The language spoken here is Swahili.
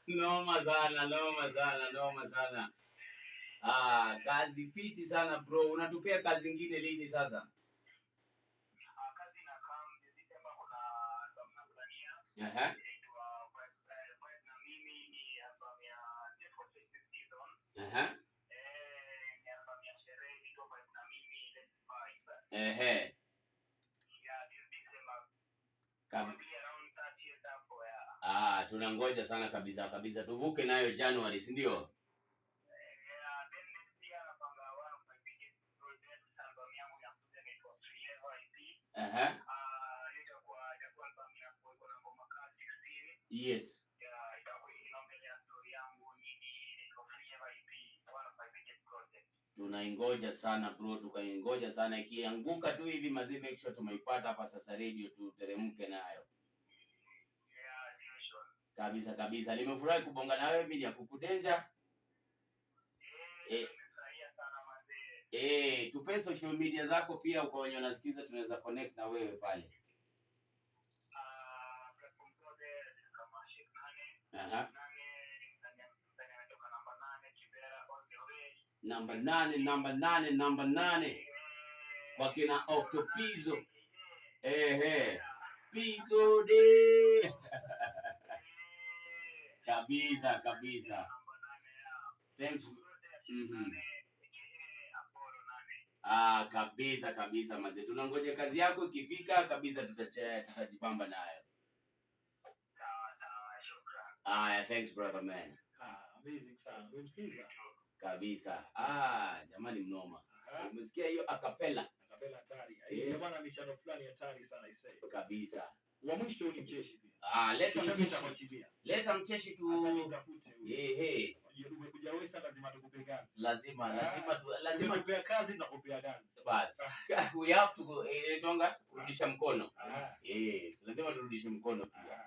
Noma sana, noma sana, noma sana. Ah, kazi fiti sana, bro. Unatupea kazi ingine lini sasa? Ah, kazi ina come December, kuna album naplania. Inaitwa Vibe na mimi, ni album ya just for festive season. Eh, ni album ya sherehe, inaitwa Vibe na mimi, Let's Vibe. Yeah, this December. Probably around 30th hapo, yeah. Ah, tunangoja sana kabisa kabisa. Tuvuke nayo January, si ndio? Yeah, then next year napanga one of my biggest projects, album yangu ya kuja inaitwa Forever EP. Ah, hiyo itakuwa album ya iko na ngoma kaa 16. Yeah, itakuwa inaongelea story yangu nini, inaitwa Forever EP, one of my biggest projects. Tunaingoja sana, bro, tukaingoja sana. Ikianguka tu hivi mazee, make sure tumeipata hapa sasa radio, tuteremke nayo. Yeah, as usual. Kabisa kabisa. Nimefurahi kubonga na wewe, mimi ni Akukudenja. Eh, nimefurahia sana, mazee. Eh, tupe social media zako pia kwa wenye wanasikiza, tunaweza connect na wewe pale. Ah, platform zote kama Sheikh Nane. Nane ni msanii ametoka namba 8 Kibera all the way. Namba 8, namba 8, namba 8. Kwa kina Octopizo. Ehe. Pizo de. Kabisa kabisa. Namba 8, yeah. Thanks. Zote ya Sheikh Nane aka Apollo 8. Ah, kabisa kabisa, mazee. Tunangoja kazi yako ikifika kabisa, tutajibamba nayo. Sawa sawa, shukran. Aya, thanks, brother man. Ah, amazing sana. Umemsikiza? Kabisa. Ah, jamani, mnoma. Aha. Umesikia hiyo acapella? Acapella hatari. Hii jamaa na michano fulani hatari sana isee. Kabisa. Wa mwisho ni mcheshi pia. Ah, leta Kisha mimi mcheshi. nitakuachilia. Leta mcheshi Acha tu. nitafute huyu. Ehe. Unajua umekuja wewe sana, lazima tukupe kazi. Lazima, Ah. lazima tu, lazima Tumekupea kazi, tunakupea kazi. Bas. We have to go, tonga kurudisha mkono. Ah. Eh, lazima turudishe mkono pia. Ah.